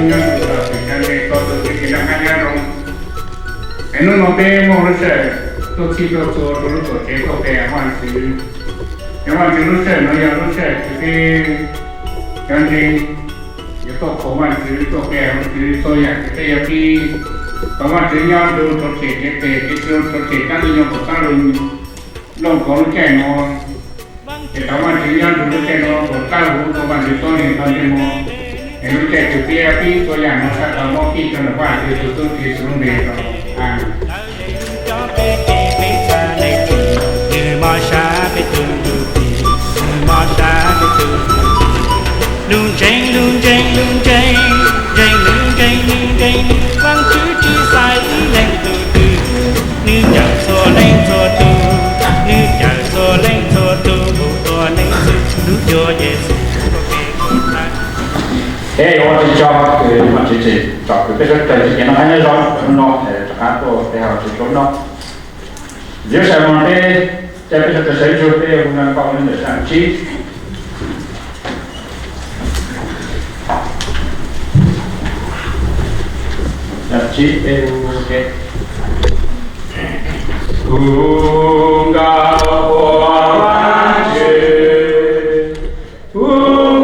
Nyob tus tau txim cov ntse txhua tus, peb tsis noj qab nyob zoo. Es hnub no peb muaj lub sij hawm tuaj txhij tuaj txhua rau lub tuam tsev tuaj pe Vajtswv. Yog Vajtswv lub sij hawm no yog lub sij hawm kws peb cov ntse yuav tuaj qhuas Vajtswv, tuaj pe Vajtswv txhua yam kws peb yuav pib. Thov Vajtswv nyob nrug rhuav tshem kev phem kev txwv, rhuav tshem kab lus nyuag kuas kab lus looj kuas lub caij no. Ces thov Vajtswv nyob nrug lub caij no kuas kab huv rau Vajtswv txhua leej txhua tus no. Es lub caij kws peb pib txhua yam no sab tau mob pij rau ntawm Vajtswv tus tub txiv Yexus lub npe os. Amees. Nws mob sab peb tug ntsuj plig, nws mob sab peb tug ntsuj plig. Lub ntseeg, lub ntseeg, lub ntseeg, ntseeg nws, ntseeg nws, ntseeg nws, Vaajtswv tsi xaiv ib leeg tug twg. Nws cawm txhua leej txhua tug, nws cawm txhua leej txhua tug, mus tua neeg txug lub cuab Yexus. Peb yuav ua tsaug kws Vaajtswv tsim txom kws peb sawv daws tsis noj qab nyob zoo, hnub no rov qab tuaj peb ho tsis tau noj. Ntxiv sawv mus peb caij peb sawv daws sawv ntsug peb hu nqa nkaus li ntawm zaaj tsib. Zaaj tsib peb hu ke. Hu nkaus qhuas Vaajtswv, hu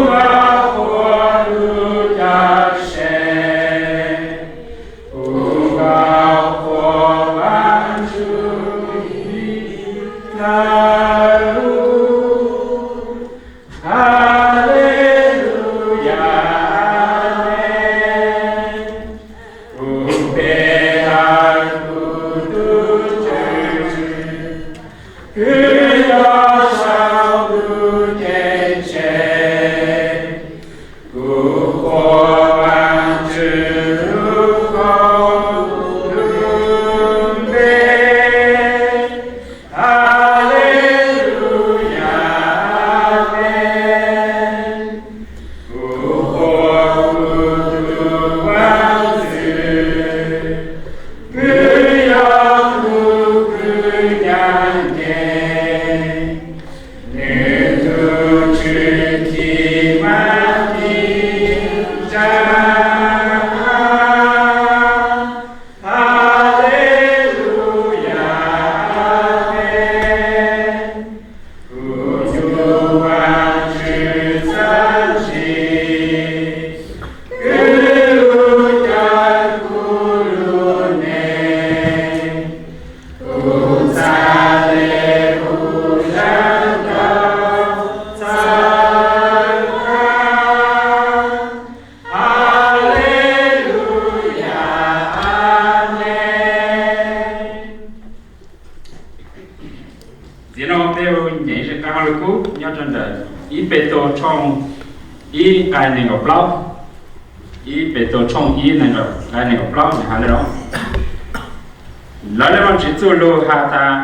nkaus qhuas lub caij seb, hu nkaus qhuas Vaajtswv txhua lub. Haleluyas, Amees. Kuv pe hawm kuv tus Tswv, kws nyob saum ntuj ceeb tsheej. Kuv qhuas Vaajtswv lub koob lub npe. Haleluyas, Amees. Kuv qhuas kuv tus Vaajtswv, kws yog kuv kws ncaaj nceeg, nws tug tswv ci maam ci tsaa. Haleluyas, Amees. Kuv tus Vaajtswv txawj ntse, kws lub caij kuv lub neej, kuv txhaj le kuv zaj nraug txhawb nqa. Haleluyas, Amees. Ntxiv no peb hu nyeem zaj kab hauj lwm kub nyob rau ntawm ib Petus tshooj ib nqai nees nkaum plaub. Ib Petus tshooj ib nqai nees nkaum plaub nws has le no: Lawv le Vaajtswv txuj lug has tas,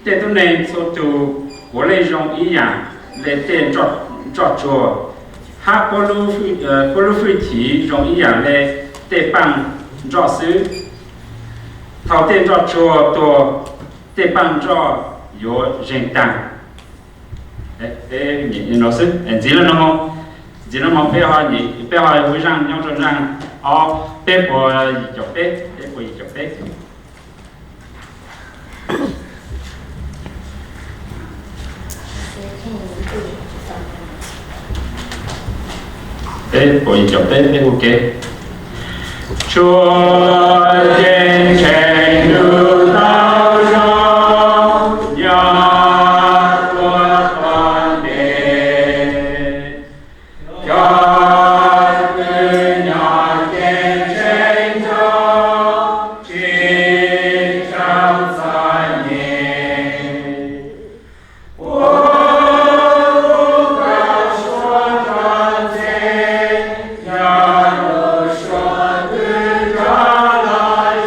tej tub neeg txhua tug puav leej zoo ib yaam le tej ntsoj tsuag, hab puab lub fwj chim zoo ib yaam le tej paaj ntsoj xwb. Thaum tej ntsoj tsuag tuag, tej paaj ntsoj yuav zeeg taag. Ntxiv no, ntxiv no peb ho, peb ho hu zaaj nyob rau zaaj ob, peb puas yim caum peb, peb puas yim caum peb. Peb puas yim caum peb, peb hu ke. Tsuas ceeb tsheej lug tau zoo, nyob tuab tom ntej. Cov kws nyob ceeb tsheej nrog tsis raug txom nyem. Ua koj suav rog ntxeg, yog lub suab twg rov los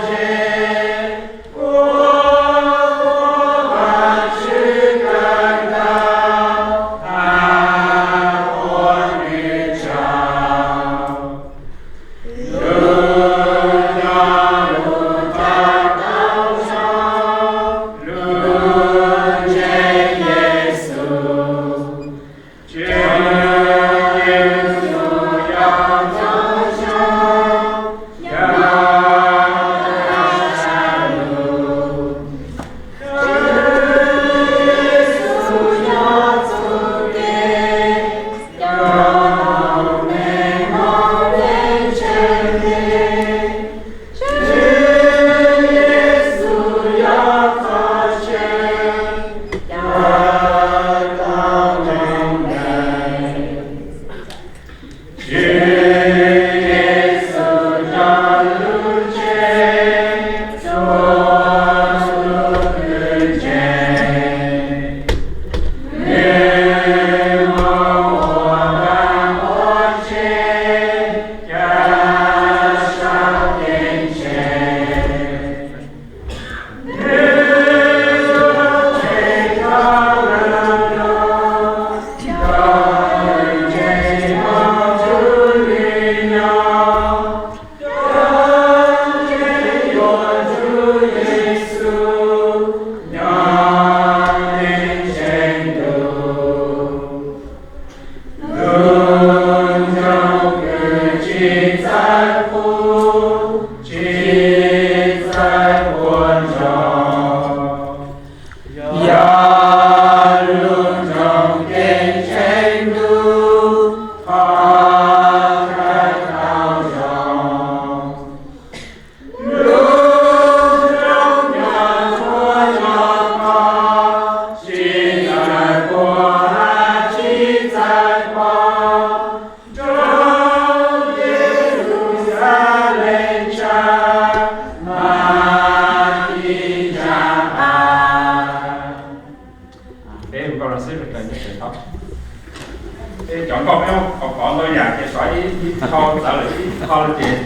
Tau ces,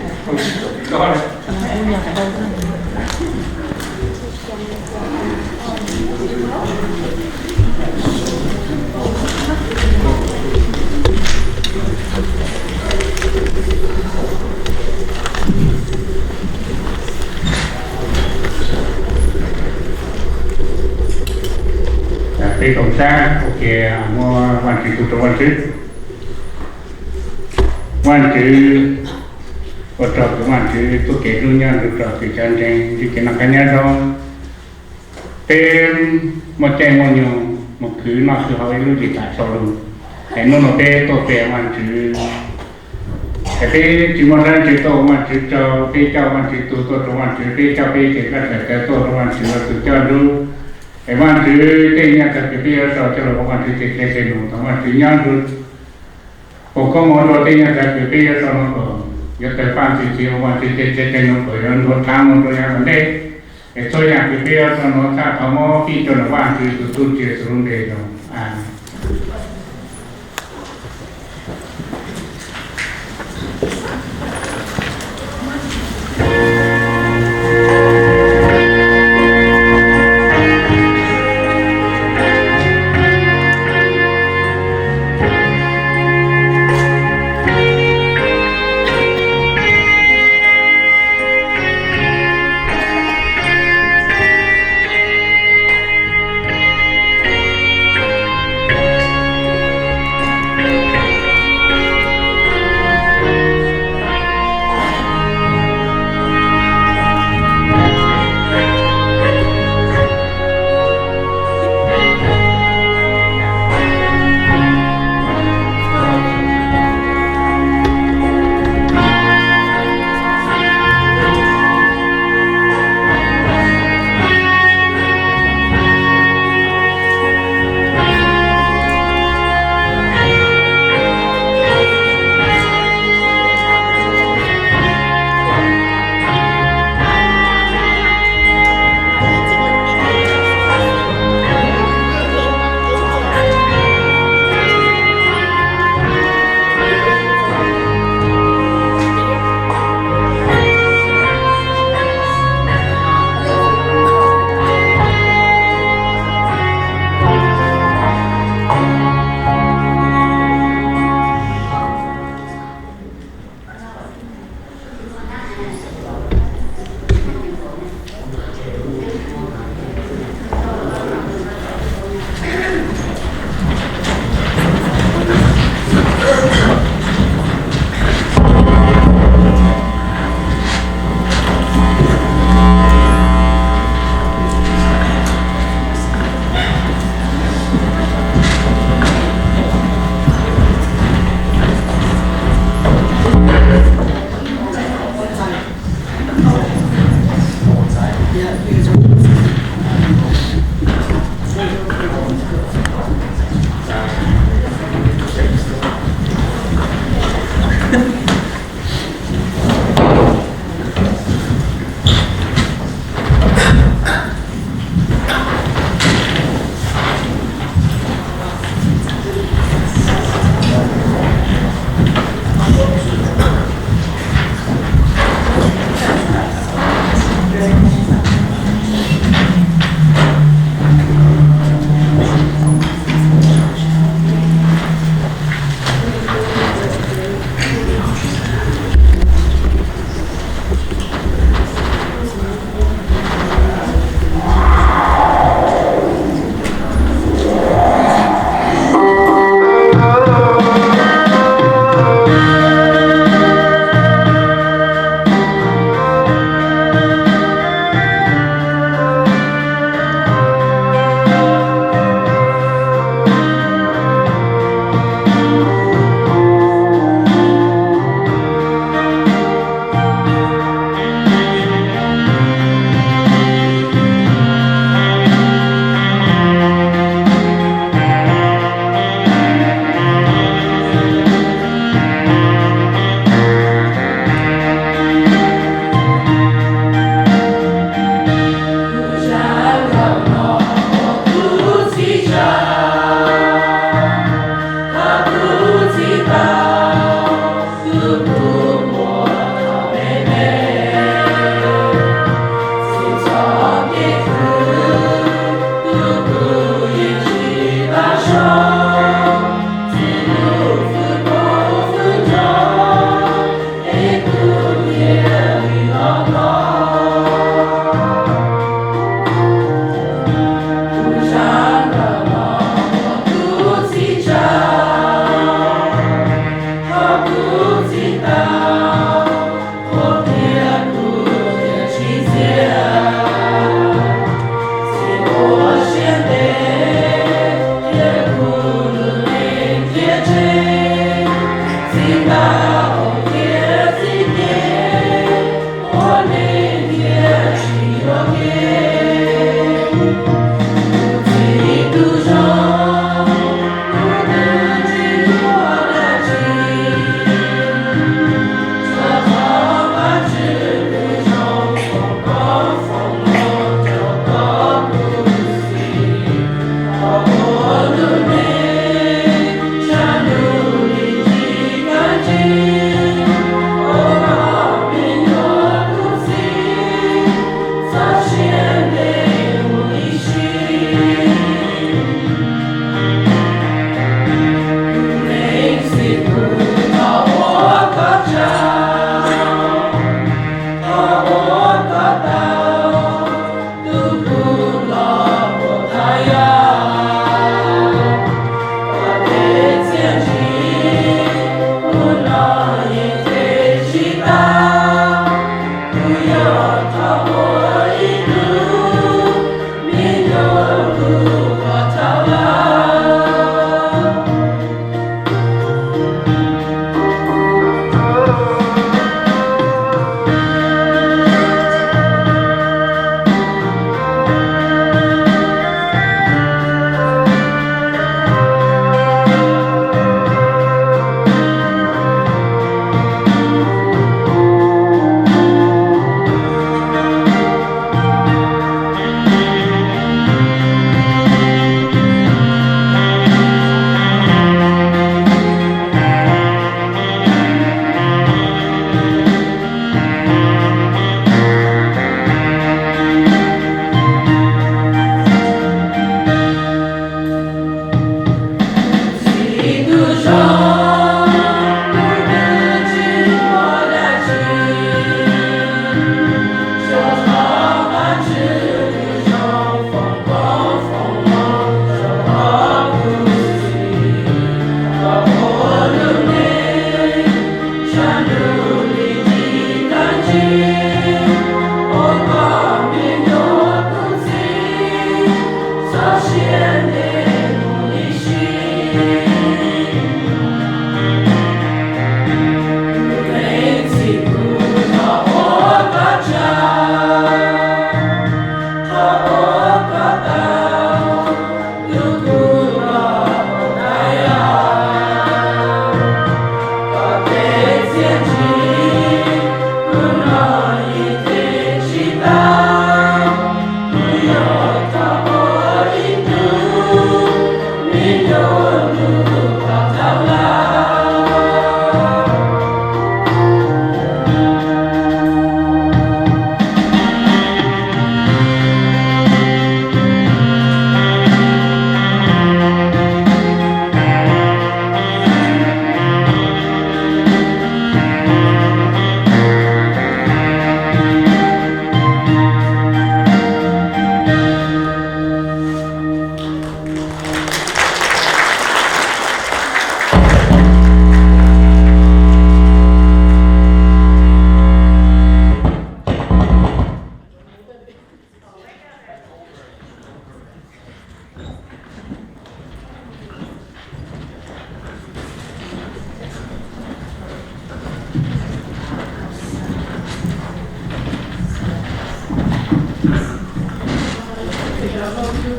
peb koom sab ua ke muab Vaajtswv tu rua Vaajtswv. Vaajtswv, ua rua kws Vaajtswv txuj kev hlub nyob nrug rua kws cov ntseeg nrug kev noj qab nyob zoo. Peb muaj caij muaj nyoog moog khwv noj khwv haus ib lub ntsej muag sau lug. Es nub nua peb tuaj pe Vaajtswv, es peb tsi muaj dlaab tsi tuaj ua Vaajtswv tsaug, peb coj Vaajtswv tug tuaj rua Vaajtswv, peb coj peb teg kab teg cawv tuaj rua Vaajtswv ua tug coj nrug. Es Vaajtswv tej nyaj txag kws peb yuav sau coj lug ua Vaajtswv teg teg num, thov Vaajtswv nyob nrug puv koob moov rua tej nyaj txag kws peb yuav sau nua kom yuav tawg paaj txi txi ua Vaajtswv teg teg num kom yuav ntuav dlaav moog rua yav tom ntej. Es txhua yaam kws peb yuav sau nua txhaj thov muab pib rua nua Vaajtswv tug tub ntsia txug lub npe zoo. Amees.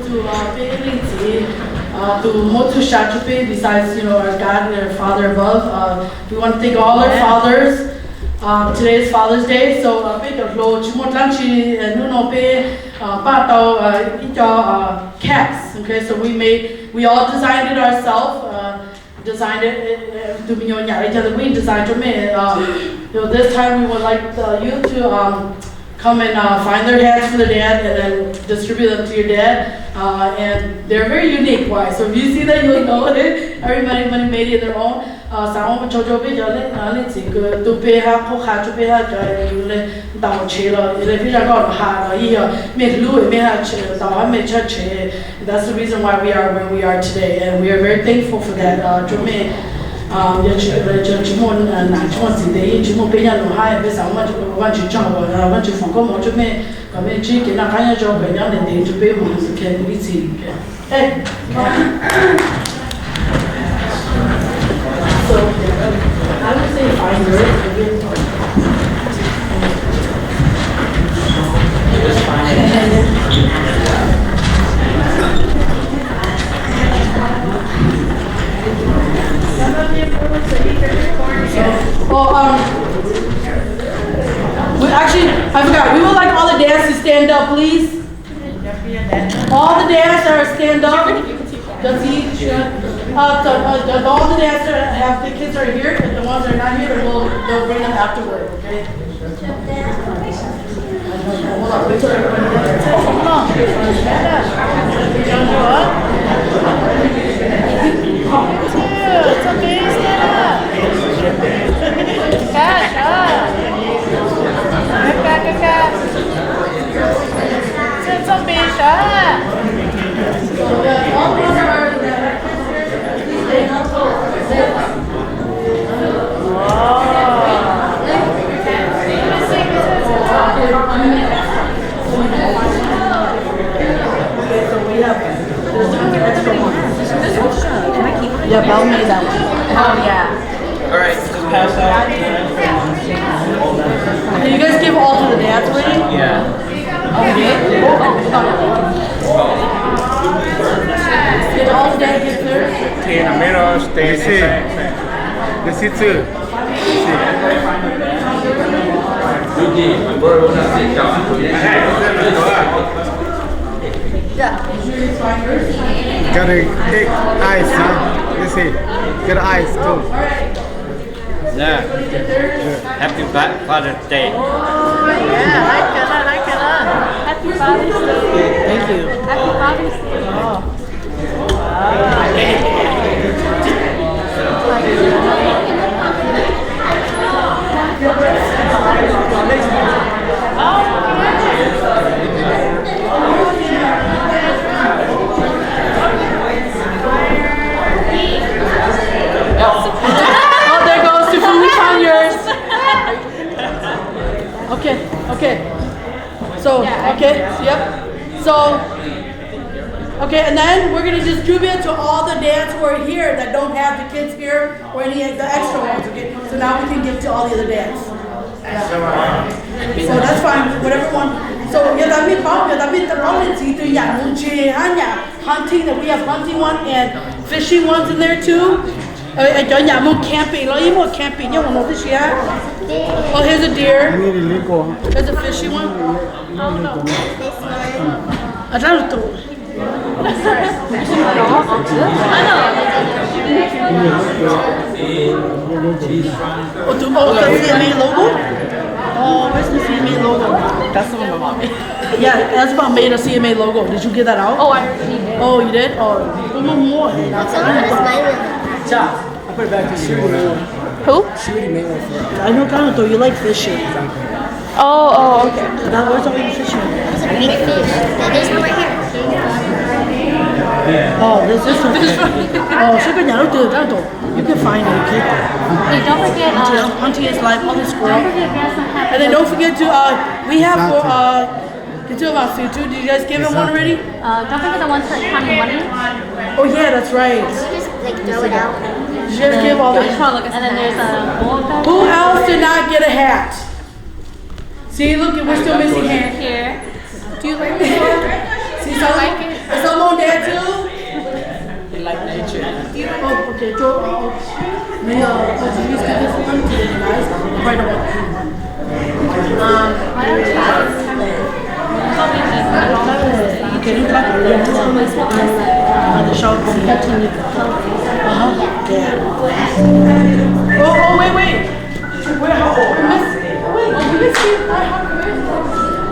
To, uh, peb leej txiv, uh, tus muab txhub sa rau peb, besides, you know, our God and our Father above. Uh, we want to thank all our fathers. Um, today is Father's Day, so, uh, peb cov hluas tsis muaj dlaab tsi, uh, hnub no peb, uh, pab tau, uh, ib co, uh, caps. Okay, so we made, we all designed it ourselves. Uh, designed it, uh, tus me nyuam nyam li cas, we designed rau mej. Uh, so this time we would like the youth to, um, come and, uh, find their hats for the dad and then distribute them to your dad. Uh, and they're very unique, why? So if you see that, you'll know it. Everybody, everybody made it their own. Uh, xaav ua tsaug rau peb cov leej, uh, leej txiv kws tu peb hab qhuab qha rau peb hab cov yug le ntaus tsheb los yog le peb zaj nkoj los has los yeej yog mej hlub mej hab tsheb ntaus hab mej tshaj tsheb. That's the reason why we are where we are today, and we are very thankful for that. Uh, rau mej, um, yog tsis, tsis muaj, uh, nam tsis muaj txiv tes yeej tsis muaj peb nyob no hab, peb xaav ua Vaajtswv tsaug, Vaajtswv foom koob moov rau mej kom mej ntsib kev noj qab nyob zoo, kom nyob ntev ntev rau peb moog kheev ib txhis. Hey. So, I would say find yours. Well, um, we actually, I forgot. We would like all the dads to stand up, please. All the dads are stand up. Does he? Uh, the, uh, the, all the dads that have the kids are here. The ones that are not here, we'll, they'll bring them afterward. Okay. About me, that one. Oh, yeah. All right, just pass out. Did you guys give all to the dads already? Yeah. Oh, we did? Oh, hold on. Did all the dads get theirs? Let me see. Let me see too. Got a big eyes, huh? Let's see. Got eyes too. Yeah. Happy Fa- Father's Day. Yeah, hi, Kayla. Hi, Kayla. Happy Father's Day. Thank you. Happy Father's Day. Oh. Oh, there goes to Fumi Conyers. Okay, okay. So, okay, yep. So, okay, and then we're gonna distribute to all the dads who are here that don't have the kids here or any of the extra ones, okay? So now we can give to all the other dads. Yeah. So that's fine, whatever one. So, yog tas mej paub, yog tas mej tau paub leej txiv twg nyam mus ntses hab nyam hunting, that we have hunting one and fishing ones in there too. Cov nyam mus camping los yeej muaj camping nyob hauv no tib si. Oh, here's a deer. Here's a fishy one. Tus, oh, tus C M A logo? Oh, where's the C M A logo? That's the one my mom made. Yeah, that's about made a C M A logo. Did you get that out? Oh, I already made it. Oh, you did? Oh, muaj muaj. Who? I know Jonathan, you like fishing. Oh, oh, okay. Now, where's all your fishing? Big fish. There's one right here. Oh, there's this one. Oh, so you can, you can find it, okay? Hey, don't forget, Auntie, uh, Auntie is live, Auntie Squirrel. Don't forget, guys, don't have And then don't forget to, uh, we have for, uh, the two of us too. Did you guys give him one already? Uh, don't forget the ones for counting money. Oh, yeah, that's right. Just, like, throw it out. Did you guys give all the And then there's a bowl. Who else did not get a hat? See, look, we're still missing hats. Here. Do you like this one? See, so like it. It's on Dad too. He like nature. Oh, okay, Joe. Oh, oh. Maybe I'll, I'll just give this one to the guys. Right away. Um, okay, look back. Yeah, this one is, uh, the shop. Uh-huh. Yeah. Oh, oh, wait, wait. Wait, how, we missed, wait, we missed you. Why, how come?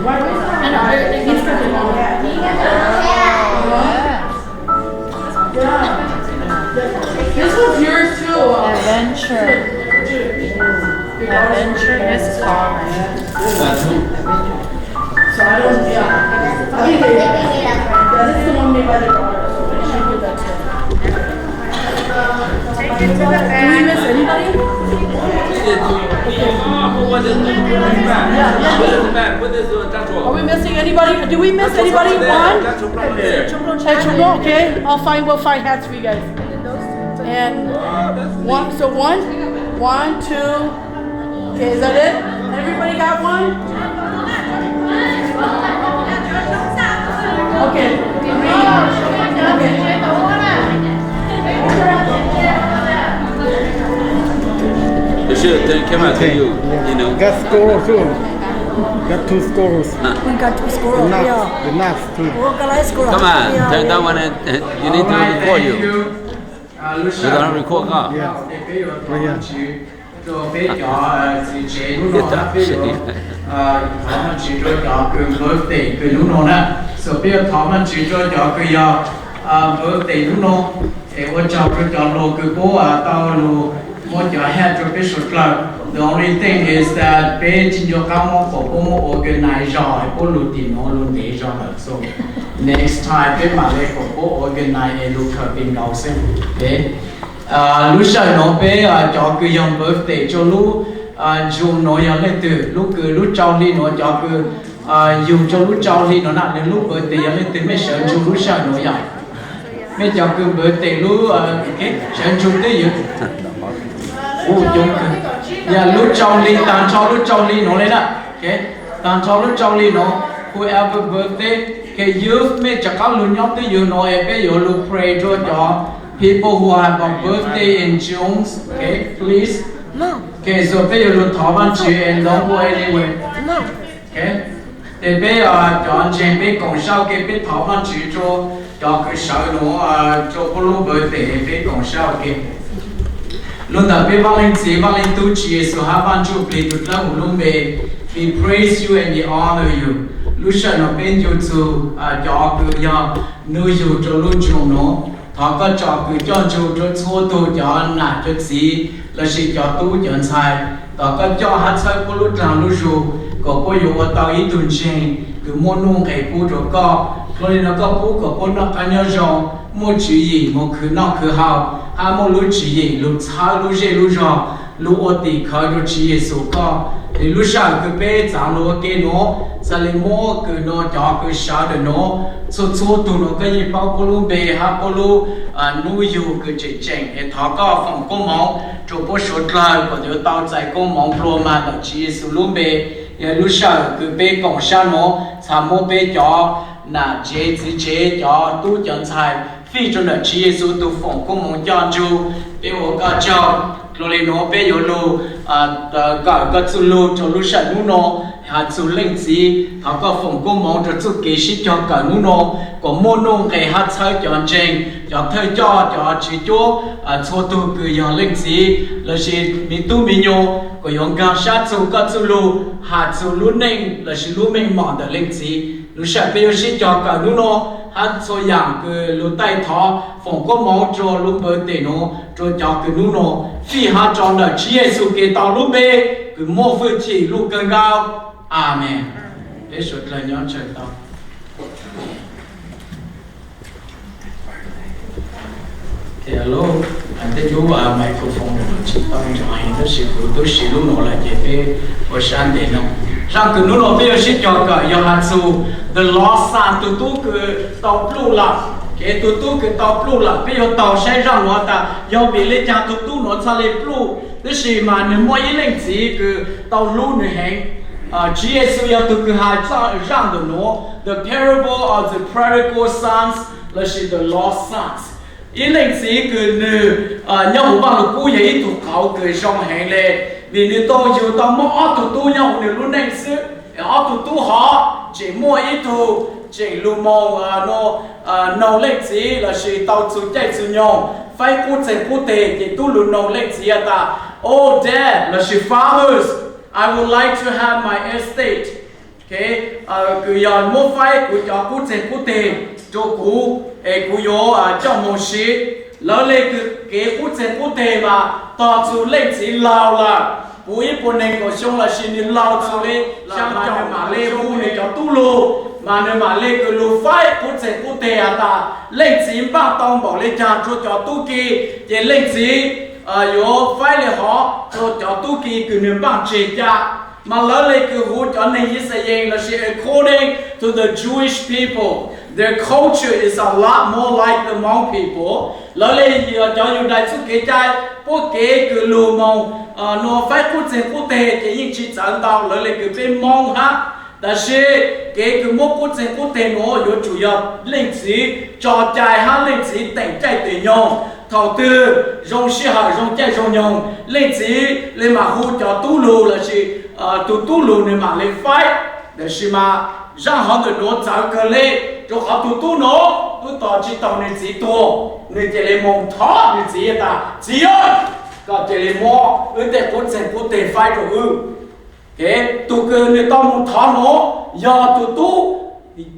Why, why? I know. Yeah. This one's yours too. Adventure. Adventure is calling. So I don't, yeah. I think they, yeah, this is the one made by the daughter, so they should give that to her. Do we miss anybody? Yeah, yeah. Are we missing anybody? Do we miss anybody? One? Hey, Trumbull, okay. I'll find, we'll find hats for you guys. And one, so one, one, two. Okay, is that it? Everybody got one? Okay. Okay. You should turn camera to you, you know. Got squirrel too. Got two squirrels. We got two squirrels, yeah. Enough too. Come on, turn that one and, and you need to record you. Lub sij hawm no peb yuav thov Vajtswv rau peb cov txiv tsev hnub no na, peb yuav thov Vajtswv rau cov kws birthday kws hnub no na. So peb yuav thov Vajtswv rau cov kws yog birthday hnub no, es ua tsaug rau cov hluas kws puab tau lug muab cov hat rau peb suav dlawg. The only thing is that peb tsis nco qab muab qhov puab muab organize zog es puab lug tim no lug ntev zog lawm. So next time peb mam le kom puab organize es lug khaws pes nkaus xwb. Lub sij hawm no peb cov kws yog birthday rau lub June no yog leej twg, lub kws lub rau hli no cov kws yug rau lub rau hli no na, nws lub birthday yog leej twg, mej sawv ntsug lub sij hawm no yog. Mej cov kws npawv tes lub sawv ntsug twb ywg, u coob kawg, yog lub tsaus hli, taag nrho lub tsaus hli nuav le na, taag nrho lub tsaus hli nuav, whoever birthday, okay, youth, mej rov qab lug nyob twj ywg nuav es peb yuav lug pray rua cov people who have a birthday in June, okay, please. Okay, so peb yuav lug thov Vaajtswv and don't go anywhere. Okay. Ces peb cov ntseeg peb koom sab ua ke, peb thov Vaajtswv rua cov kws sawv nuav, rua puab lub birthday, peb koom sab ua ke. Lub ntawm peb Vaaj Leej Txiv, Vaaj Leej Tub, Tswv Yexus hab Vaaj Ntsuj Plig tug dlawb huv lub npe, we praise you and we honor you. Lub sij hawm nuav peb ncu txug cov kws yog nub yug rua lub nroog nuav. Thov koj tso kws coj ntsug rua txhua tug cov nam cov txiv lossis cov tub cov ntxhais. Thov koj coj hab txhawb puab lub dlaag lub zug kom puab yuav ua tau ib tug ntseeg kws muaj nuj nqes pub rua koj. Dlua li nuav koj pub kom puab noj qab nyob zoo, muaj tswv yim moog khwv noj khwv haus, hab muaj lub tswv yim lug txhawb lub zej lub zog, lug ua tim khawv rua Tswv Yexus koj. Es lub sij hawm kws peb txaav lug ua ke nuav, txhad le muab kws nuav cov kws sawv dlawg nuav, txhua txhua tug nuav koj yeej paub puab lub npe hab puab lub nub yug kws tseem tseem, es thov koj foom koob moov rua puab suav dlawg kom yuav tau txais koob moov nplua mag ntawm Tswv Yexus lub npe. Yog lub sij hawm kws peb koom sab nuav txhad muab peb cov nam tsev txiv tsev cov tub cov ntxhais fij rua ntawm Tswv Yexus tug foom koob moov coj ntsug. Peb ua koj tsaug. Dlua li nuav peb yuav lug kawm koj txuj lug rua lub sij hawm nub nuav, has txug Leej Txiv. Thov koj foom koob moov rua txuj kev sib cog kawm nub nuav kom muaj nuj nqes hab txhawb cov ntseeg, cov thawj coj, cov tswv cuab, txhua tug kws yog Leej Txiv lossis miv tub miv nyuas kom yuav nkaag sab txug koj txuj lug, has txug lub neej lossis lub meej mom ntawm Leej Txiv. Lub sij hawm peb yuav sib cog kawm nub nuav hab txhua yaam kws lug taij thov foom koob moov rua lub npawv tes nuav rua cov kws nub nuav fij hab tso ntawm Tswv Yexus Khetos lub npe kws muaj fwj chim luj kawg nkaus. Amees. Peb suav dlawg nyob tsawg tau. Tej lub microphone tsis tau nrov heev tab sis kuv tub siv lub nuav lawm ces peb ua sab ntev no. Zaaj kws nub nuav peb yuav sib cog kawm yog has txug the lost son, tug tub kws tau pluj lawm. Kev tug tub kws tau pluj lawm peb yuav taug saib zaaj nuav tas yog vim le caag tug tub nuav txhaj le pluj, tab sis mas nwg muaj ib leej txiv kws tau hlub nwg heev. Tswv Yexus yog tug kws has zaaj ntawm nuav, the parable of the prodigal sons lossis the lost sons. Ib leej txiv kws nwg nyob huv Vaaj Lug Kub yog ib tug qauv kws zoo heev le, vim nwg tau yug tau muaj ob tug tub nyob huv nwg lub neej xwb. Ob tug tub hov tseem muaj ib tug tseem lug moog noog leej txiv lossis tau txug caij txug nyoog faib qub txeeg qub teg ces tub lug noog leej txiv has tas, Oh dad lossis fathers, I would like to have my estate. Kws yog muab faib kuv cov qub txeeg qub teg rua kuv es kuv yuav coj moog siv. Lawv le kws kev qub txeeg qub teg mas tog txug leej txiv laug lawm, puv ib puas neeg kaum xyoo lossis nwg laug txug le xyaa caum, mam le hu nwg cov tub lug, mas nwg mam le kws lug faib qub txeeg qub teg has tas leej txiv npaaj tau npaum le caag rua cov tub ki, ces leej txiv yuav faib le hov rua cov tub ki kws nwg npaaj tseg ca. Mas lawv le kws hu cov neeg Yixalayees lossis according to the Jewish people, their culture is a lot more like the Hmong people. Lawv le cov Yudais txuj kev cai, puab kev kws lug moog nuav faib qub txeeg qub teg ces yeej tsi txawv ntau, lawv le kws peb Moob hab. Tab sis kev kws muab qub txeeg qub teg nuav yuav tsum yog leej txiv tso cai hab leej txiv teem caij teem nyoog. Thaum twg zoo sij hawm zoo caij zoo nyoog, leej txiv le mam hu cov tub lug lossis tug tub lug nwg mam le faib. Tab sis mas zaaj hov ntawm nuav txawv kawg le, rua qhov tug tub nuav wb tos tsi taug nwg txiv tuag, nwg cia le moog thov nwg txiv tas, Txiv, koj cia le muab wb tej qub txeeg qub teg faib rua wb. Tug kws nwg tau moog thov nuav yog tug tub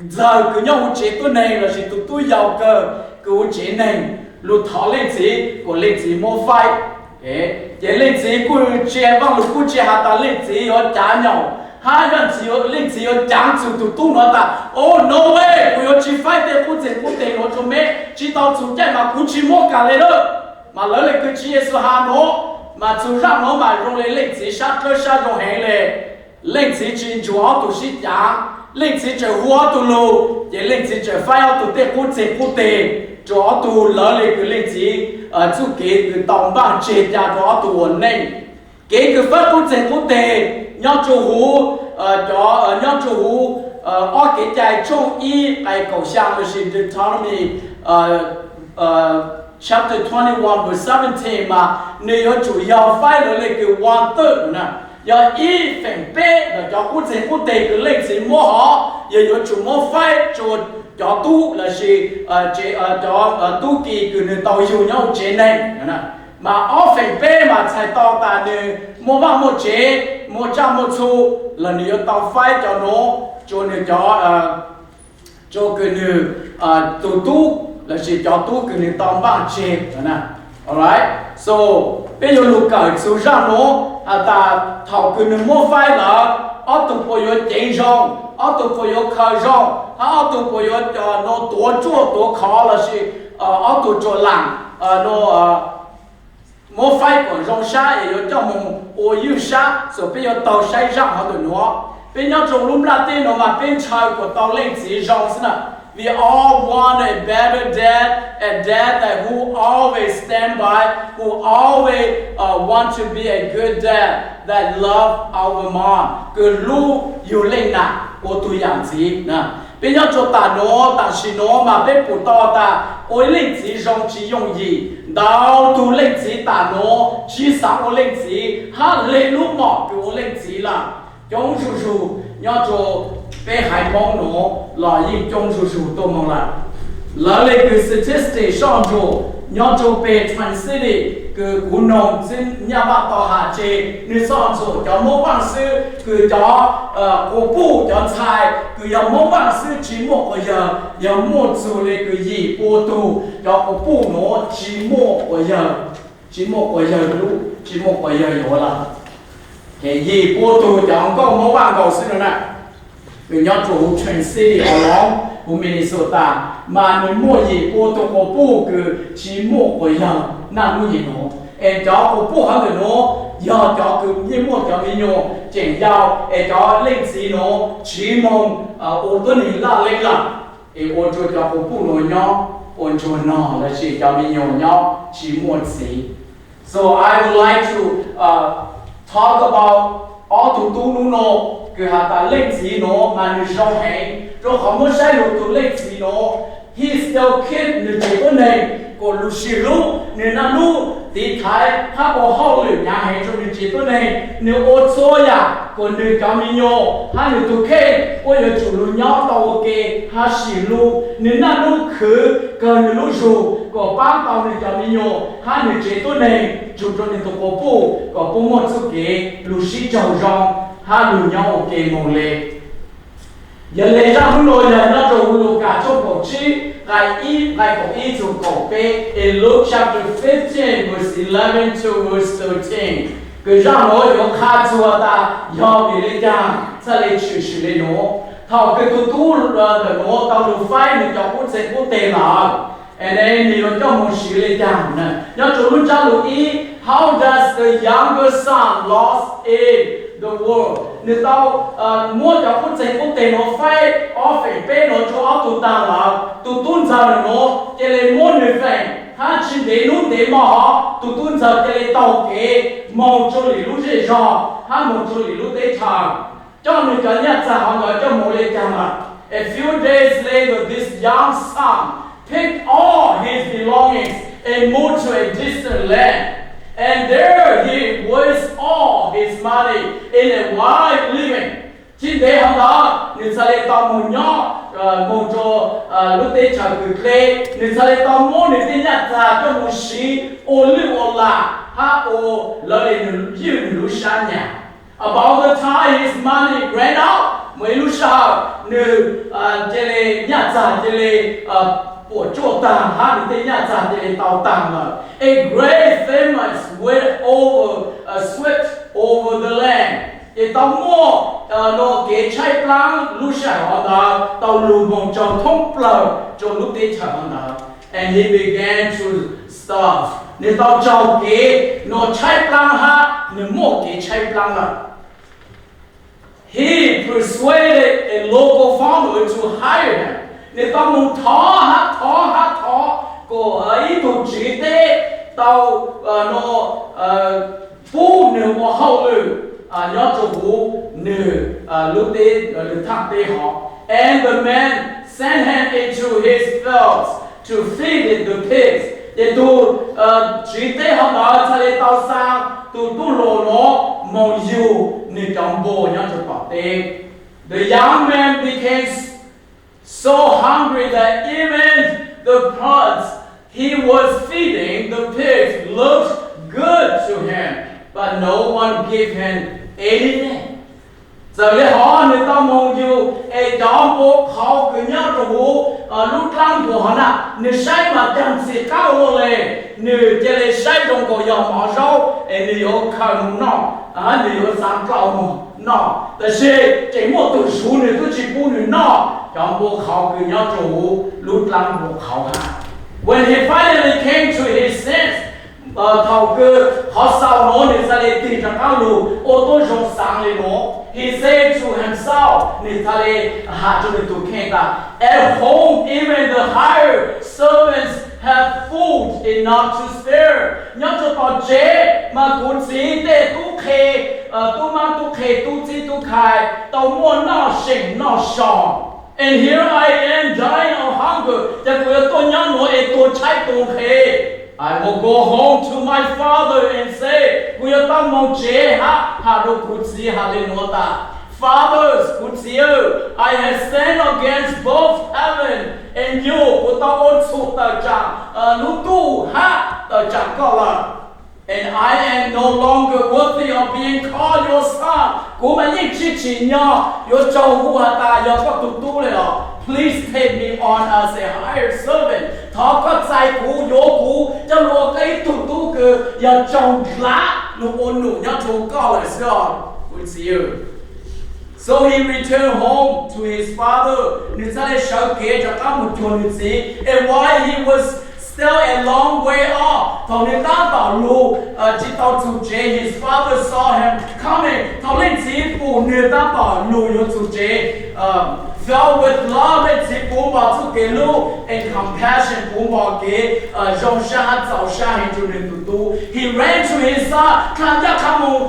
ntxawg kws nyob huv tsev tuab neeg lossis tug tub yau kawg kws huv tsev neeg lug thov leej txiv kuas leej txiv muab faib. Ces leej txiv kuj tsi, Vaaj Lug Kub tsi has tas leej txiv yuav cav nyaum hab leej txiv yuav caav txug tug tub nuav tas, Oh, no way, kuv yuav tsi faib tej qub txeeg qub teg nuav rua meb, tsi tau txug caij mas kuv tsi muab kag le lawm. Mas lawv le kws Tswv Yexus has nuav, mas txug zaaj nuav mas zoo le leej txiv sab dlawb sab zoo heev le. Leej txiv tsi ntsuag ob tug sib caav, leej txiv tseem hu ob tug lug, ces leej txiv tseem faib ob tug tej qub txeeg qub teg. rau ob tug lawv le kws leej txiv txuj kev kws tau npaj tseg ca rau ob tug ua neej. Kev kws fab qub txeeg qub teg nyob rua huv, nyob rua huv ob Kev Cai tshooj ib nqai kaum xyaa lossis Deuteronomy chapter twenty-one verse seventeen mas nws yuav tsum yog faib lawv le kws one third na, yog ib feem peb ntawm cov qub txeeg qub teg kws leej txiv muab hov, yog yuav tsum muab faib rua cov tub lossis cov tub ki kws nws tau yug nyob huv tsev neeg. Mas ob feem peb mas txhais tau tas nws muaj vaaj muaj tsev, muaj tsaj muaj txhu, los nws yuav tau faib cov nuav rua nws cov, rua kws nws tug tub lossis cov tub kws nws tau npaj tseg. Alright, so peb yuav lug kawm txug zaaj nuav has tas thaum kws nws muab faib lawm, ob tug puas yuav ceev zoo, ob tug puas yuav khaws zoo, hab ob tug puas yuav nuav tuav ruaj tuav khov lossis ob tug ruam laam muab faib kuas zoo sab es yuav coj moog ua ywj sab. So peb yuav taug saib zaaj hov ntawm nuav. Peb nyob rua lub nplaj teb nuav mas peb ntshaw kuas tau leej txiv zoo xwb na. We all want a better dad, a dad that who always stand by, who always want to be a good dad, that love our mom, kws hlub yug leej nam ua tug yaam ntxiv. Peb nyob rua taam nuav, taam sim nuav mas peb pum tau tas ua leej txiv zoo tsi yooj yim. Ntau tug leej txiv taam nuav tsi xaav ua leej txiv hab le lub mom kws ua leej txiv lawm. Coob zuj zug nyob rua peb haiv Moob nuav los yeej coob zuj zug tuaj moog lawm. Lawv le kws statistics soj ntsuam nyob rua peg Twin City kws kuv noog xwb nyaj vaaj tau has tseg, nwg soj ntsuam cov Moob Vaaj xwb kws cov quas puj cov ntxhais kws yog Moob Vaaj xwb tsi muaj quas yawg, yog muaj txug le kws yim pua tug cov quas puj nuav tsi muaj quas yawg, tsi muaj quas yawg hlub, tsi muaj quas yawg yuav lawm. Yim pua tug cov nkauj Moob Vaaj nkaus xwb no na. Kws nyob rua huv Twin City, Oolong, huv Minnesota, mas nwg muaj yim pua tug quas puj kws tsi muaj quas yawg naj nub nyem nuav. Es cov quas puj hov ntawm nuav yog cov kws yeej muaj cov me nyuam tseem yau, es cov leej txiv nuav tsi moog ua tuab neeg laj leeb lawm, es ua rua cov quas puj nuav nyob ua ntsuag nog lossis cov me nyuam nyob tsi muaj txiv. So I would like to talk about ob tug tub nub no, kws has tas leej txiv nuav mas nwg zoo heev, rua qhov muab saib lug tug leej txiv nuav, he's still kid, nwg tsev tuab neeg, kuas lug sis hlub nwg naj nub, tiv thaiv hab ua hauj lwm hnyav heev rua nwg tsev tuab neeg. Nwg ua txhua yaam kuas nwg cov me nyuam hab nwg tug kheej puab yuav tsum lug nyob tau ua ke hab sis hlub. Nwg naj nub khwv kawg nwg lub zug kuas paab tau nwg cov me nyuam hab nwg tsev tuab neeg, tsuas rua nwg tug quas puj kuas puab muaj txuj kev lug sib raug zoo hab lug nyob ua ke moog le. Yog le zaaj nub nuav yog nyob rua huv Lukas tshooj kaum tsib nqai ib, nqai kaum ib txug kaum peb, in Luke chapter fifteen verse eleven to verse thirteen. Kws zaaj nuav yuav qha txug tas yog vim le caag txhaj le tshwm sim le nuav. Thaum kws tug tub ntawm nuav tau lug faib nwg cov qub txeeg qub teg lawm, nwg yuav coj moog siv le caag na? Nyob rua lub ntsab lug ib, how does the younger son lost in the world? Nwg tau muab cov qub txeeg qub teg nuav faib ob feem peb nuav rua ob tug taag lawm. Tug tub ntxawg nuav cia le muab nwg feem, hab tsi ntev nub ntev mo hov tug tub ntxawg cia le taug kev moog rua lwm lub zej zog hab moog rua lwm lub teb chaws, coj nwg cov nyaj txag hov ntawd coj moog le caag lawm. A few days later, this young son picked all his belongings and moved to a distant land. And there he wasted all his money in a wild living. Tsi ntev hov ntawd nwg txhad le tau moog nyob, moog rua lub teb chaws kws dleb. Nwg txhad le tau muab nwg tej nyaj txag coj moog siv ua lwj ua lam hab ua lawv le nwg ywj nwg lub sab nyam. About the time his money ran out, moog ib lub sij hawm nwg cia le nyaj txag cia le puam tsuaj taag hab nwg tej nyaj txag cia le tau taag lawm. A great famine went over, swept over the land. Ces tau muaj nuav kev tshaib plaab lub sij hawm hov ntawd tau lug moog rua thoob plawg rua lub teb chaws hov ntawd. And he began to starve. Nwg tau raug kev nuav tshaib plaab hab nwg muaj kev tshaib plaab lawm. He persuaded a local farmer to hire him. Nwg tau moog thov hab thov hab thov Kom ib tug tswv teb tau no pub nws ua hauj lwm nyob rau huv nws lub teb, nws thaj teb hov. And the man sent him into his fields to feed the pigs. Ces tus tswv teb hov ntawd txhaj li tau xa tus tub hluas no mus yug nws cov npua nyob rau tom teb. The young man became so hungry that even the plants he was feeding the pigs looked good to him, but no one gave him anything. Txawm li hov nws tau mus yug es cov npua qhauv kws nyob rau huv lub dlaab npua hov na, nws saib mas cag ntxim qab ua luaj le. Nws cia li saib zoo nkaus yog mov zaub es nws yuav khaws mus noj, nws yuav xaav dlhau mus noj, tab sis tseem muaj tug suv nws twb tsis pub nws noj cov npua qhauv kws nyob rau huv lub dlaab npua qhauv hab. When he finally came to his senses, thaum kws qhov xaus nuav nws txhaj li tig rov qaab lug ua tuab zoo xaav le nuav, he said to himself, nws txhaj li has rua nws tug kheej tas, At home, even the hired servants have food enough to spare. Nyob rua tom tsev mas kuv txiv tej tub qhe, tub mab tub qhe, tub txib tub khai tau muaj noj seem noj so. And here I am dying of hunger. Ces kuv yuav tuaj nyob nuav es tuag tshaib tuag nqhis. I will go home to my father and say, kuv yuav tau moog tsev hab has rua kuv txiv has le nuav tas, Father, kuv txiv, I have sinned against both heaven and you. Kuv tau ua txhum tawm tsaam lub ntuj hab tawm tsaam koj lawm. And I am no longer worthy of being called your son. Kuv mas yeej tsis tsim nyog yuav raug hu has tas yog koj tug tub le los. Please take me on as a hired servant. Thov koj txais kuv, yuav kuv coj lug ua koj ib tug tub kws yog raug dlaab lug ua num nyob rua koj lawm xwb os kuv txiv. So he returned home to his father. Nws txhaj le sawv kev rov qaab mus cuag nws txiv. And while he was still a long way off, thaum nws taab tom lug tsis tau txug tsev, his father saw him coming. Thaum leej txiv pum nws taab tom lug yuav txug tsev, filled with love, leej txiv puv npo txuj kev hlub and compassion, puv npo kev zoo sab hab txaus sab heev rua nws tug tub. He ran to his side, kha ncaj qha mus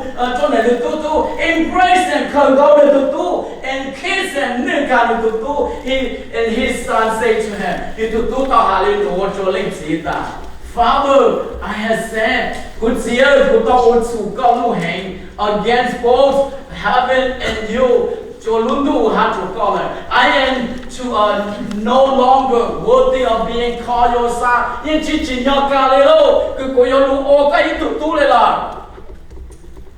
rua nws tug tub, embraced him, khaws nkaus nws tug tub, and kissed him, nwj kag nws tug tub. And his son said to him, nws tug tub tau has le nuav rua leej txiv tas, Father, I have sinned. Kuv txiv, kuv tau ua txhum koj lub heev, against both heaven and you, rua lub ntuj hab rua koj lawm. I am to, uh, no longer worthy of being called your son. Yeej tsis tsim nyog kag le lauj kws kuv yuav lug ua koj ib tug tub le lawm.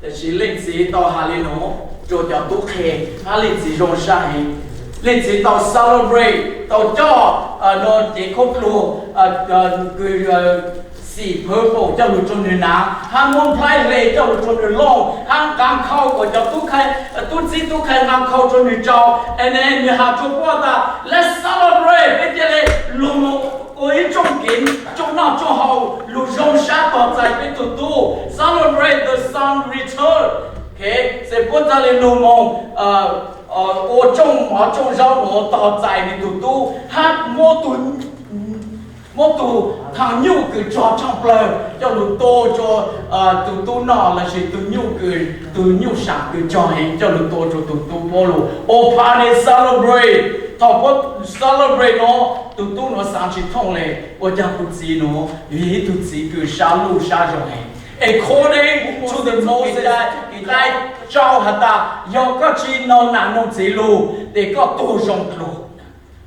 Tab sis leej txiv tau has le nuav rua cov tub qhe, hab leej txiv zoo sab heev. Leej txiv tau celebrate, tau coj no cev khaub dluag kws xim purple coj lug rua nws hnav, hab muab nplhaib hle coj lug rua nws looj, hab nqa khau kom cov tub txib tub khai nqa khau rua nws tsau. And then nws has rua puab tas, Let's celebrate, peb cia le lug ua ib tsooj kev, tsooj noj tsooj haus lug zoo sab tog txais peb tug tub. Celebrate the son return. Ces puab txhaj le lug moog ua tsooj mov tsooj zaub nuav tog txais nws tug tub, hab muab tug thaaj nyuj kws tsog tshaaj plawg coj lug tua rua tug tub noj, lossis tug nyuj kws, tug nyuj sam kws tsog heev coj lug tua rua tug tub. Puab lug ua party celebrate. Thaum puab celebrate nuav, tug tub nuav xaav tsis thooj le, ua caag kuv txiv nuav yog ib tug txiv kws sab luj sab zoo heev. According to the Moses, nqai tsau has tas yog koj tsis noog nam noog txiv lug tes koj tuag zoo dlua.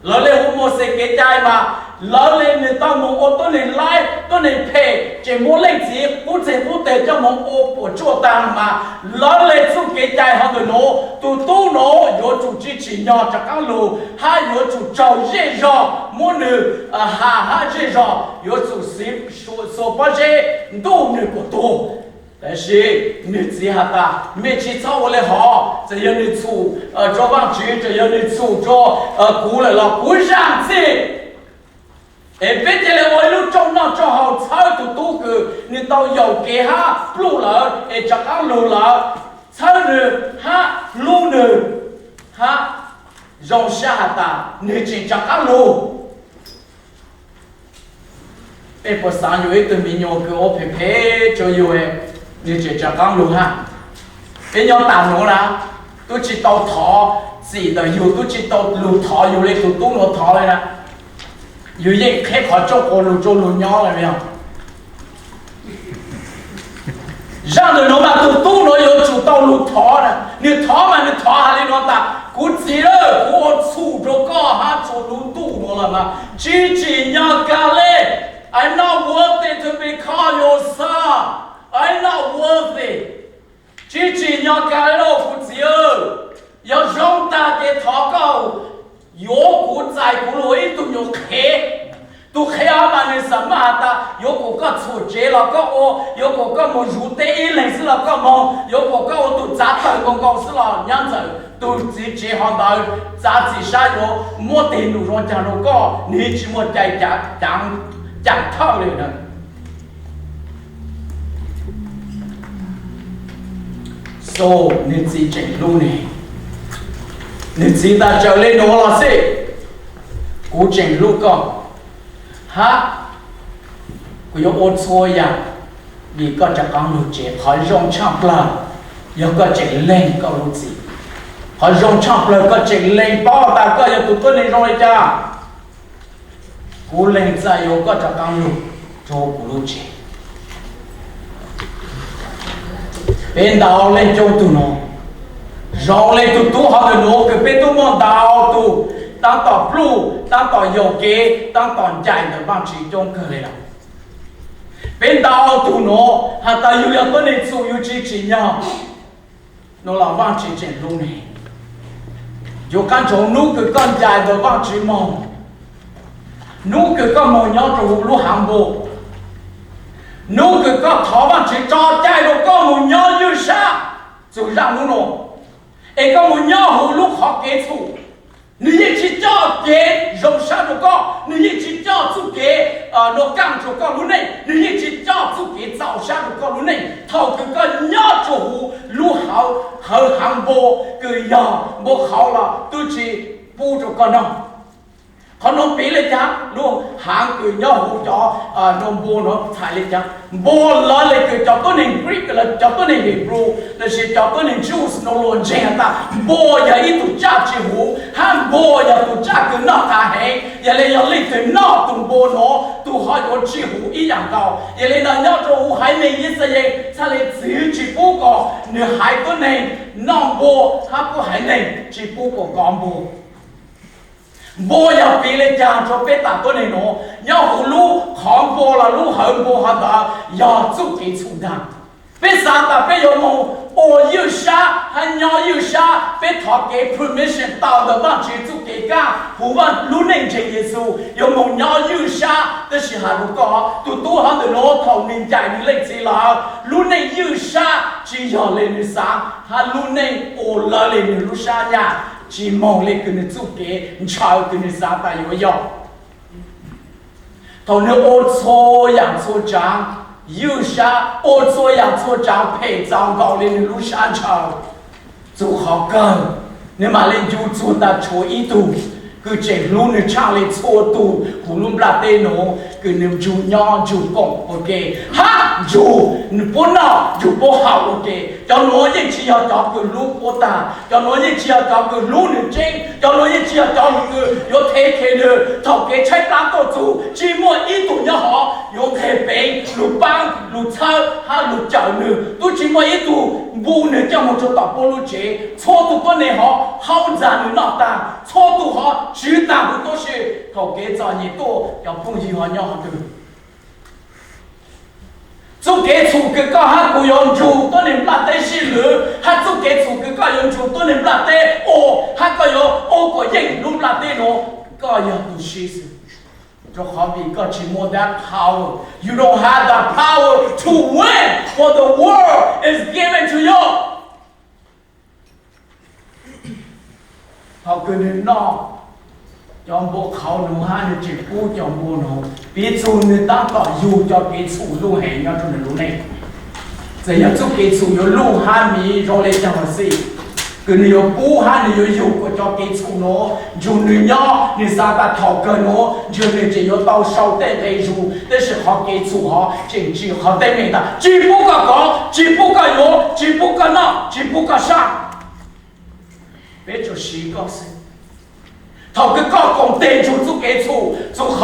Lawv le hu Mauxes kev cai mas lawv le nwg tau moog ua tuab neeg laib tuab neeg phem, tseem muab leej txiv qub txeeg qub teg coj moog ua puam tsuaj taag mas lawv le txuj kev cai hov ntawm nuav, tug tub nuav yuav tsum tsis tsim nyog rov qaab lug hab yuav tsum raug zej zog muab nwg has hab zej zog yuav tsum xuas pob zeb ntuj nwg kuas tuag. Tab sis nwg txiv has tas, mej tsis txhob ua le hov, txawm yog nwg txhum rua Vaajtswv, txawm yog nwg txhum rua kuv lawm los kuv zaam txim. Es peb cia le ua ib lub tsooj noj tsooj haus txhawb tug tub kws nwg tau yaum kev hab pluj lawm es rov qaab lug lawm, txhawb nwg hab hlub nwg hab zoo sab has tas nwg tseem rov qaab lug. Peb puas xaav yug ib tug me nyuam kws ua phem phem rua yug, nwg tseem rov qaab lug hab? Peb nyob taag nuav na, tub tsi tau thov txim ntawm yug, tub tsi tau lug thov yug le tug tub nuav thov le na. Yug yeej qheb qhov rooj quas lug rua lug nyob le yog. Zaaj ntawm nuav mas tug tub nuav yuav tsum tau lug thov na. Nwg thov mas nwg thov has le nuav tas, kuv txiv, kuv ua txhum rua koj hab rua lub ntuj nuav lawm mas tsi tsim nyog kag le. I'm not worthy to be called your son. I'm not worthy. Tsi tsim nyog kag le lauj kuv txiv. Yog zoo tag ces thov koj yuav kuv, txais kuv lug ua ib tug nyuas qhev. Tug qhev hab mas nwg xaav mas has tas yuav kuas koj txhuam tsev los koj ua, yuav kuas koj moog zuv teb ib leeg xwb los koj moog, yuav kuas koj ua tug txav tawm nkaus nkaus xwb los nyab ntxawm tug txiv tsev hov ntawd txav txim sab yuav muab teg num zoo caag rua koj, nwg tsi muaj cai caam thawj le na. So nwg txiv tseem hlub nwg. Nwg txiv tas, txawm le nuav los xij, kuv tseem hlub koj hab kuv yuav ua txhua yaam vim koj rov qaab lug tsev. Qhov zoo tshaaj plawg yog koj tseem lees koj lub txim. Qhov zoo tshaaj plawg koj tseem lees paub tas koj yog tug tuab neeg zoo le caag. Kuv lees txais yuav koj rov qaab lug rua kuv lub tsev. Peb ntau leej coob tug nuav, zoo le tug tub hov ntawm nuav kws peb tub muaj ntau tug, taab tom pluj, taab tom yaum kev, taab tom ncaim ntawm Vaajtswv coob kawg le lawm. Peb ntau tug nuav has tas yug yog tuab neeg txhum yug tsi tsim nyog. Nuav los Vaajtswv tseem hlub nwg. Yuav qaab ntsoov nub kws koj ncaim ntawm Vaajtswv moog, nub kws koj moog nyob rua huv lub haav npua, nub kws koj thov Vaajtswv tso cai rua koj moog nyob ywj sab txug zaaj nub nuav, es koj moog nyob huv lub qhov kev txhum, nwg yeej tsi coj kev zoo sab rua koj, nwg yeej tsi coj txuj kev nuav kaaj rua koj lub neej, nwg yeej tsi coj txuj kev txaus sab rua koj lub neej. Thaum kws koj nyob rua huv lub hawv haav npua kws yog npua qhauv los tub tsi pub rua koj noj. Qhov nuav piv le caag? Lub haav kws nyob huv cov npua nuav txhais le caag? Npua lawv le kws cov tuab neeg Greek, cov tuab neeg Hebrew lossis cov tuab neeg Jews nuav luas ntseeg has tas npua yog ib tug tsaj tsi huv hab npua yog tug tsaj kws noj qab heev. Yog le yog leej twg noj tug npua nuav tug ho yuav tsi huv ib yaam nkaus. Yog le nuav nyob rua huv haiv neeg Yixalayees txhaj le txwv tsi pub kom nwg haiv tuab neeg noj npua hab pub haiv neeg tsi pub kom kov npua. Npua yog piv le caag rua peb tam tuab neeg nuav? Nyob huv lub qhov npua los lub hawv npua hov ntawd yog txuj kev txhum ntaag. Peb xaav tas peb yuav moog ua ywj sab hab nyob ywj sab, peb thov kev permission tau ntawm Vaajtswv txuj kev kaaj huv lub neej ntseeg Yexus yuav moog nyob ywj sab. Tab sis has rua koj, tug tub hov ntawm nuav thaum nwg ncaim nwg leej txiv lawm, lub neej ywj sab tsi yog le nwg xaav hab lub neej ua lawv le nwg lub sab nyaj, tsi moog le kws nwg txuj kev ntshaw kws nwg xaav tas yuav yog. Thaum nwg ua txhua yaam txhua tsaav ywj sab, ua txhua yaam txhua tsaav phem txaus nkaus le nwg lub sab ntshaw, txug qhov kawg nwg maam le ncu txug tas tshuav ib tug kws tseem hlub nwg tshaaj le txhua tug huv lub nplaj teb nuav kws nwg nrug nyob nrug koom ua ke hab nrug puab noj nrug puab haus ua ke. Cov nuav yeej tsi yog cov kws hlub puab tag, cov nuav yeej tsi yog cov kws hlub nwg tseeb, cov nuav yeej tsi yog cov kws yuav thev khev nwg thaum kev tshaib plab tuaj txug. Tsi muaj ib tug nyob hov yuav nqeg peev lug paab lug txhawb hab lug cawm nwg, tub tsi muaj ib tug npu nwg coj moog rua tom puab lub tsev. Txhua tug tuab neeg hov haub ntxag nwg noj tag, txhua tug hov tswv tag huv tuab si. Thaum kev txom nyem tuaj cov phooj ywg hov nyob hov twg? Txuj kev txhum kws koj hab kuv yuav nrug tuab neeg nplaj teb sib lwv, hab txuj kev txhum kws koj yuav nrug tuab neeg nplaj teb ua, hab koj yuav ua kom yeej lub nplaj teb nuav, koj yog tug sib xwb. Rua qhov vim koj tsi muaj that power. You don't have the power to win, for the world is given to you. Thaum kws nwg noj cov npua qhauv nuav hab nwg tseem pub cov npua nuav, piv txug nwg tab tom yug cov kev txhum luj heev nyob rua nwg lub neej. Txawm yog txuj kev txhum yuav luj hab miv zoo le caag los xij, Kws nwg yuav pub hab nwg yuav yug kuas cov kev txhum nuav nrug nwg nyob, nwg xav tas thaum kawg nuav ntshe nwg tseem yuav tau sau tej nqe zug, tab sis qhov kev txhum hov tseem tsi qhov teeb meem tas tsi pub koj kov, tsi pub koj yuav, tsi pub koj noj, tsi pub koj saj. Peb tsuas siv koj xwb. Thaum kws koj koom teg nrug txuj kev txhum, txug